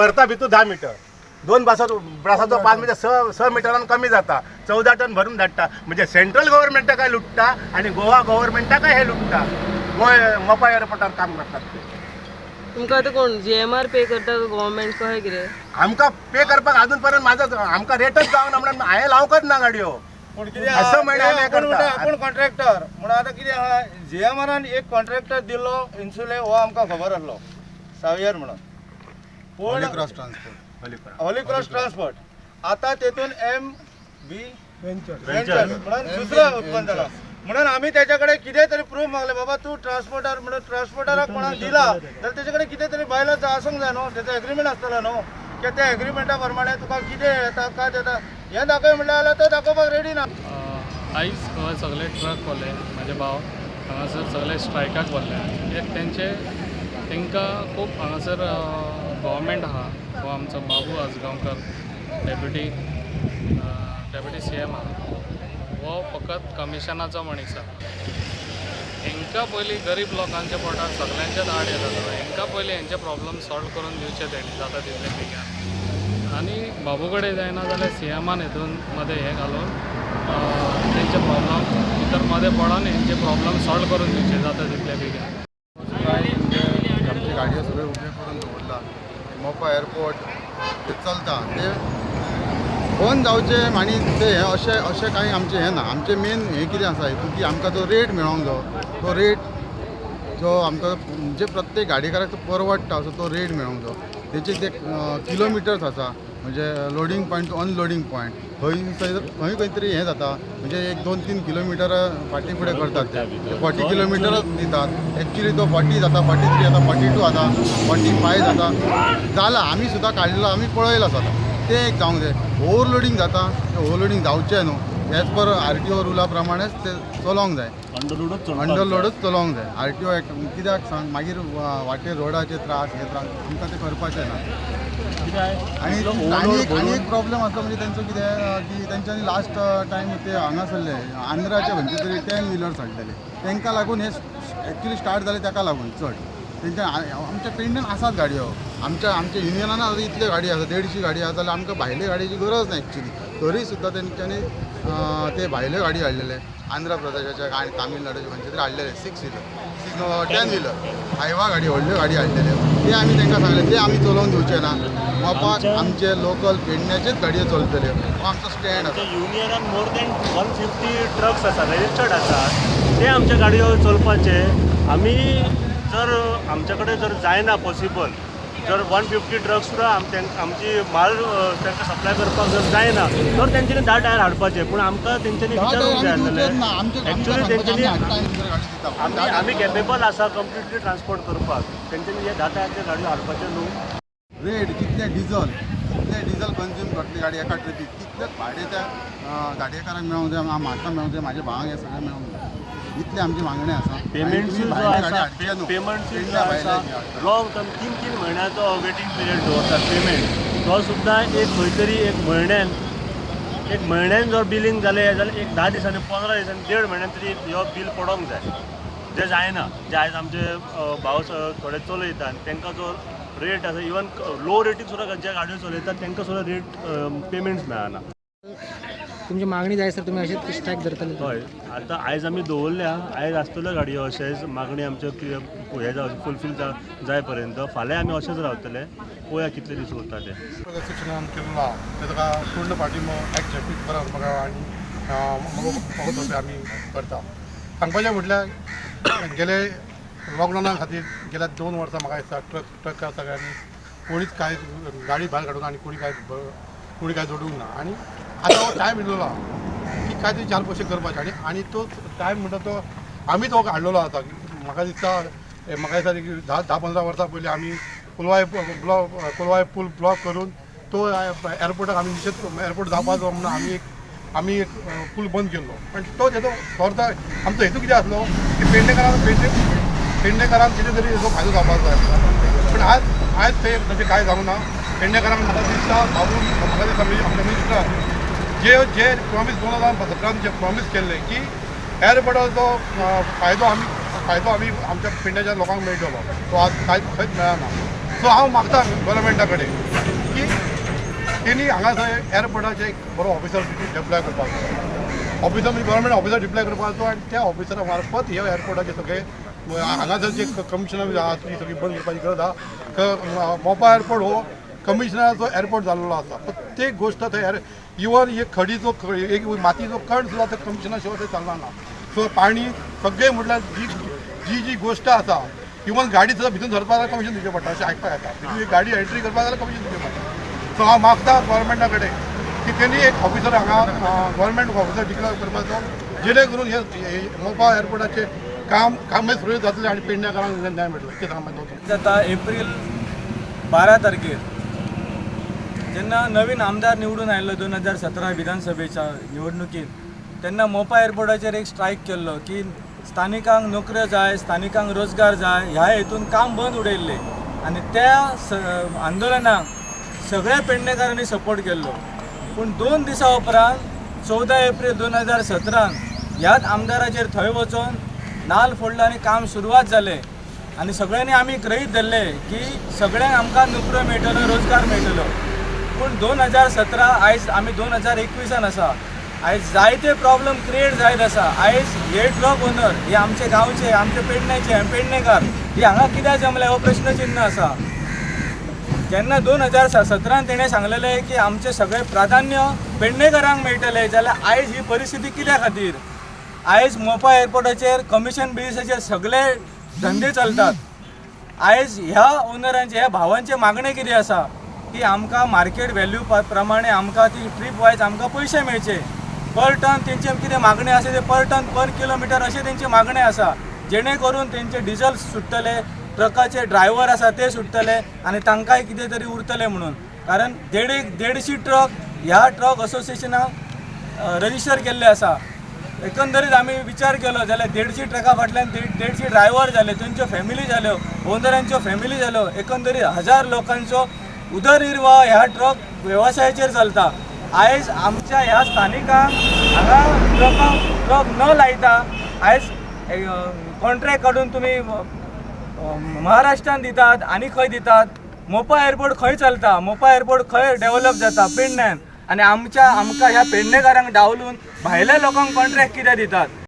भरता भितूर 10 मिटर, दोन बासाचो ब्रासाचो 5 मिटर, 6 6 मिटरान कमी जाता. 14 टन भरून धाडटा. म्हणजे सेंट्रल गव्हर्मेंटाक काय लुटता आणि गोवा गव्हर्मेंटाक हे लुटता. गोंय मोपा एअरपोर्टार काम करतात ते. तुमकां आतां कोण जीएमआर पे करता गव्हर्मेंट, कशें कितें? आमकां पे करपाक अजून पर्यंत माझो आमकां रेटच जावना म्हणून हांवें लावंकच ना गाडयो. पूण कितें असं म्हळ्यार आमी आपूण करता. म्हणटा आपूण कॉन्ट्रॅक्टर म्हणून. आतां कितें आहा, जीएमआरान एक कॉन्ट्रॅक्टर दिल्लो इन्सुले, हो आमकां खबर आसलो सावियर म्हणून. पूण cross transport. Holi cross transport. आतां तेतून एम बी व्हेंचर म्हणून दुसरो उत्पन्न जाला. म्हणून आमी त्याच्या कडेन कितें तरी प्रूफ मागले, बाबा तूं ट्रान्सपोर्टर म्हणून ट्रान्सपोर्टराक कोणाक दिला जाल्यार तेजे कडेन कितें तरी बायलां आसूंक जाय न्हू, तेजो एग्रीमेंट आसतलो न्हू, की त्या एग्रीमेंटा प्रमाणे तुका कितें येता काय येता हें दाखय म्हणल्यार जाल्यार तो दाखोवपाक रेडी ना. आयज हांगा सगळे ट्रक वाले म्हाजे भाव हांगासर सगळे स्ट्रायकाक बसले, कित्याक तेंचे तांकां खूब हांगासर गव्हर्मेंट आहा, हो आमचो बाबू आजगांवकर डेप्युटी सीएम आहा, हो फकत कमिशनाचो मनीस आहा. हेंकां पयलीं गरीब लोकांच्या पोटार सगल्यांच्याच आड येता तो. हेंकां पयलीं हेंचे प्रॉब्लम सॉल्व करून दिवचे तेणी जाता तितले बेगीन. आनी बाबू कडेन जायना जाल्यार सीएमान हितून मदें हें घालून तेंचे प्रॉब्लम भितर मदें पडोन हेंचे प्रॉब्लम सॉल्व करून दिवचे जाता तितले बेगीन. काय म्हणजे आमची गाडयो सगळ्यो उबे करून दवरला. मोपा एअरपोर्ट ते चलता, ते बंद जावचे आनी ते हे अशें अशें कांय आमचें हें ना. आमचें मेन हें कितें आसा हितून की आमकां जो रेट मेळोंक जायो, तो रेट जो आमकां म्हणजे प्रत्येक गाडयेकाराक तो परवडटा असो तो रेट मेळोंक जायो. तेचे ते किलोमिटर्स आसा, म्हणजे loading point to unloading point, खंय खंय खंय तरी हें जाता, म्हणजे एक 2-3 किलोमिटर फाटीं फुडें करतात. ते 40 किलोमिटरच दितात, एक्चुली तो 40 जाता, 43 जाता, 42 जाता, 45 जाता. जाला, आमी सुद्दां काडलेलो, आमी पळयलां आसा. तें एक जावंक जाय. ओवरलोडींग जाता, तें ओवरलोडींग जावचें न्हू. एज पर आरटीओ रुला प्रमाणेच ते चलोवंक जाय. अंडरलोडूच चलोवंक जाय. आरटीओ एक्ट कित्याक सांग, मागीर वाटेर रोडाचे त्रास, हे त्रास आमकां ते करपाचे ना. आणि आनी एक आनी एक प्रॉब्लेम आसलो, म्हणजे तेंचो कितें की तेंच्यांनी लास्ट टायम ते हांगासरले आंध्राचे खंयचे तरी 10 व्हिलर्स हाडलेले. तांकां लागून हे एक्चुली स्टार्ट जालें. ताका लागून चड तेंच्या आमच्या पेडण्यान आसात गाडयो. आमच्या आमच्या युनियनान आतां इतल्यो गाडयो आसा, 150 गाडयो आसा, जाल्यार आमकां भायले गाडयेची गरज ना एक्चुली. तरी सुद्दां तेंच्यांनी ते भायल्यो गाडयो हाडलेले, आंध्र प्रदेशाचे आनी तामिळनाडूचे खंयचे तरी हाडलेले, six wheeler, six 10 wheeler, Hyva गाडी, व्हडल्यो गाडी हाडलेल्यो. ते आमी तांकां सांगलें, ते आमी चलोवन दिवचे ना. मोपाक आमचे लोकल पेडण्याचेच गाडयो चलतल्यो, हो आमचो स्टँड आसा. युनियनान मोर दॅन 150 ट्रक्स आसा, रजिस्टर्ड आसा. ते आमच्या गाडयो चलपाचे. आमी जर आमच्या कडेन जर जायना पॉसिबल, जर 150 ट्रक्स सुद्दां आमची माल तांकां सप्लाय करपाक जर जायना तर तेंच्यांनी 10 टायर हाडपाचे. पूण आमकां तेंच्यांनी 10 विचारूंक टायर जाय आमी आसलेलें. दिवचेच ना. आमचे एक्चुअली तेंच्यांनी गाडी दिता. आमी आमी केपेबल आसा कंप्लिटली ट्रान्सपोर्ट करपाक. तेंच्यांनी हे 10 टायरचे गाडयो हाडपाचे न्हू. रेट जितलें डिझल, जितलें डिझल कंज्यूम करतली गाडी एका ट्रिपीक, तितलेंच भाडें त्या गाडयेकारांक मेळोंक जाय, म्हाका मेळोंक जाय, म्हाज्या भावांक, हे सगळें मेळोंक जाय. इतली आमची मागणी आसा. पेमेंट जो आसा, पेमेंट जो आसा, लॉंग टर्म 3-3 म्हयन्याचो वेटींग पिरियड दवरतात. पेमेंट तो सुद्दां एक खंय तरी एक म्हयन्यान, एक म्हयन्यान जर बिलींग जालें जाल्यार एक 10 दिसांनी, 15 दिसांनी, देड म्हयन्यान तरी हो बील पडोंक जाय, जें जायना. जे आयज आमचे भाव थोडे चलयता आनी तांकां जो रेट आसा, इवन लो रेटीक सुद्दां ज्या गाडयो चलयतात तांकां सुद्दां रेट पेमेंट्स मेळना. तुमची मागणी जाय सर तुम्ही अशीच स्ट्रायक धरतले? हय, आतां आयज आमी दवरल्या, आयज आसतल्यो गाडयो अशेंच. मागणी आमच्यो हें जावचें, फुलफील जाय पर्यंत फाल्यां आमी अशेंच रावतले. पळोवया कितले दीस उरता ते. सेक्शनान केल्लो आहा, ते ताका पूर्ण पाठिंबो एक्ट बरो म्हाका आनी म्हाका आमी करता. सांगपाचें म्हटल्यार गेले लॉकडावना खातीर गेल्या 2 वर्सां म्हाका दिसता ट्रक ट्रकार सगळ्यांनी कोणीच कांय गाडी भायर काडूंक ना आनी कोणी कांय जोडूंक ना. आनी आतां हो टायम येयलेलो आहा की काय तरी चार पयशे करपाचे. आनी आनी तो टायम म्हणटा तो आमी तो हाडलेलो आसा. म्हाका दिसता, म्हाका दिसता की 10-15 वर्सां पयलीं आमी कोलवाय ब्लॉक, कोलवाय पूल ब्लॉक करून तो एअरपोर्टाक आमी निशेध, एअरपोर्ट जावपाचो म्हणून आमी एक पूल बंद केल्लो. पण तो तेजो अर्थ, आमचो हेतू कितें आसलो की पेडणेकारांक, पेडणेकारांक कितें तरी तेजो फायदो जावपाक जाय. पण आज आयज ते तशें कांय जावंक ना पेडणेकारांक. म्हाका दिसता बाबू, म्हाका दिसता आमच्या मिनिस्टरान जे जे प्रॉमीस 2017न जे प्रॉमीस केल्लें की एअरपोर्टाचो फायदो आमी आमच्या पेडण्याच्या लोकांक मेळटलो, तो आज कांय खंयच मेळना. सो हांव मागता गव्हर्मेंटा कडेन की तेणी हांगासर एअरपोर्टाचे एक बरो ऑफिसर डिप्लॉय करपाक जाय. ऑफिसर म्हणजे गव्हर्मेंट ऑफिसर डिप्लॉय करपाचो आनी त्या ऑफिसरा मार्फत हे एअरपोर्टाचे सगळे हांगासर जे कमिशनर आहा ती सगळी बंद करपाची गरज आहा. मोपा एअरपोर्ट हो कमिशनराचो एअरपोर्ट जाल्लो आसा. प्रत्येक गोश्ट थंय इवन एक खडीचो एक मातीचो कण सुद्दां थंय कमिशनरा शिवाय थंय चलना ना. सो पाणी सगळें म्हटल्यार जी जी जी गोश्ट आसा, इवन गाडी सुद्दां भितून सरपा जाल्यार कमिशन दिवचें पडटा अशें आयकपाक येता. भितून एक गाडी एंट्री करपाक जाल्यार कमिशन दिवचें पडटा. सो हांव मागता गव्हर्मेंटा कडेन की तेणी एक ऑफिसर हांगा गव्हर्मेंट ऑफिसर डिक्लेअर करपाचो, जेणे करून हे मोपा एअरपोर्टाचें कामय सुरळीत जातलें आनी पेडण्याकारांक न्याय मेळटलो. इतकें सांगपाक जाता. एप्रील 12 तारखेर जेन्ना नवीन आमदार निवडून आयलो 2017 विधानसभेच्या निवडणुकीत, तेन्ना मोपा एअरपोर्टाचेर एक स्ट्रायक केल्लो की स्थानिकांक नोकऱ्यो जाय, स्थानिकांक रोजगार जाय, ह्या हेतून काम बंद उडयल्लें आनी त्या आंदोलनाक सगळ्या पेडणेकारांनी सपोर्ट केल्लो. पूण 2 दिसां उपरांत 14 एप्रील 2017 ह्याच आमदाराचेर थंय वचोन नाल फोडलो आनी काम सुरवात जालें आनी सगळ्यांनी आमी गृहीत धरलें की सगळ्यांक आमकां नोकऱ्यो मेळटल्यो, रोजगार मेळटलो. पूण 2017 आयज आमी 2021 आसा. आयज जायते प्रॉब्लम क्रिएट जायत आसा. आयज हे ट्रक ओनर हे आमचे गांवचे, आमचे पेडण्याचे, पेडणेकार हे हांगा कित्याक जमले हो प्रश्नचिन्ह आसा. जेन्ना 2017 तेणें सांगलेलें की आमचें सगळें प्राधान्य पेडणेकारांक मेळटलें, जाल्यार आयज ही परिस्थिती कित्या खातीर? आयज मोपा एअरपोर्टाचेर कमिशन बेजीसाचेर सगळे धंदे चलतात. आयज ह्या ओनरांचे, ह्या भावांचे मागणें कितें आसा की आमकां मार्केट व्हॅल्यू प्रमाणे आमकां ती ट्रीप वायज आमकां पयशे मेळचे, पर टन तेंचे कितें मागणें आसा ते पर टन पर किलोमिटर अशें तेंचे मागणें आसा, जेणे करून तेंचे डिजल सुट्टले, ट्रकाचे ड्रायव्हर आसा ते सुट्टले आनी तांकांय कितें तरी उरतलें म्हणून. कारण 150 ट्रक ह्या ट्रक असोसिएशनाक रजिस्टर केल्ले आसा. एकंदरीत आमी विचार केलो जाल्यार 150 ट्रका फाटल्यान 150 ड्रायव्हर जाले, तेंच्यो फॅमिली जाल्यो, ओनरांच्यो फॅमिली जाल्यो, एकंदरीत 1000 लोकांचो उदरनिर्वाह ह्या ट्रक वेवसायाचेर चलता. आयज आमच्या ह्या स्थानिकांक हांगा ट्रक न लायता आयज कॉन्ट्रॅक्ट काडून तुमी महाराष्ट्रान दितात आनी खंय दितात. मोपा एअरपोर्ट खंय चलता, मोपा एअरपोर्ट खंय डेव्हलप जाता पेडण्यान, आनी आमकां ह्या पेडणेकारांक डावलून भायल्या लोकांक कॉन्ट्रॅक्ट कित्याक दितात?